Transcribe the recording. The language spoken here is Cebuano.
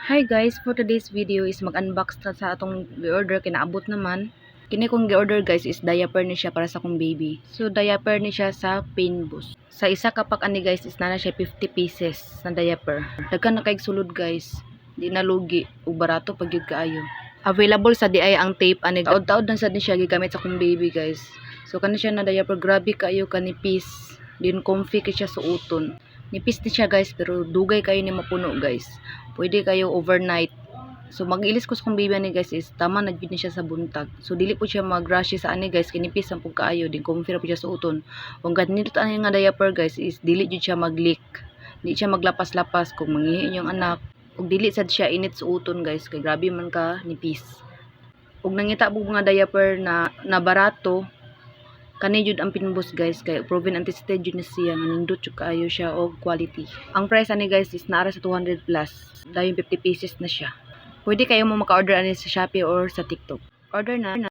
Hi guys, for today's video is mag-unbox ta sa atong gi-order kay naabot naman. Kini kong gi-order, guys, is diaper ni siya para sa akong baby. So diaper ni siya sa Painbus. Sa isa ka pack ani, guys, is naa na siya 50 pieces na diaper. Daghan na kayg sulod, guys. Di na lugi ug barato pa gyud kaayo. Available sa diay ang tape ani. Taod-taod na sad ni siya gigamit sa akong baby, guys. So kani siya na diaper, grabe kaayo kanipis. Din comfy kay siya suoton. Nipis ni siya, guys, pero dugay kayo ni mapuno, guys. Pwede kayo overnight. So mag-ilis ko sa akong baby ani, guys, is tama na jud ni siya sa buntag. So dili po siya mag-rashy sa ani, guys, kinipis ang pug kaayo din comfy ra pud siya suoton. Kung ganito ani nga diaper, guys, is dili jud siya mag-leak. Di siya maglapas-lapas kung mangihi inyong anak. Ug dili sad siya init suoton, guys, kay grabe man ka nipis. Ug nangita mo mga diaper na barato, kani jud ang Pinbus, guys, kay proven and tested jud ni siya nga nindot jud kaayo siya og quality. Ang price ani, guys, is naa ra sa 200 plus. Dayon 50 pieces na siya. Pwede kayo mo maka-order ani sa Shopee or sa TikTok. Order na.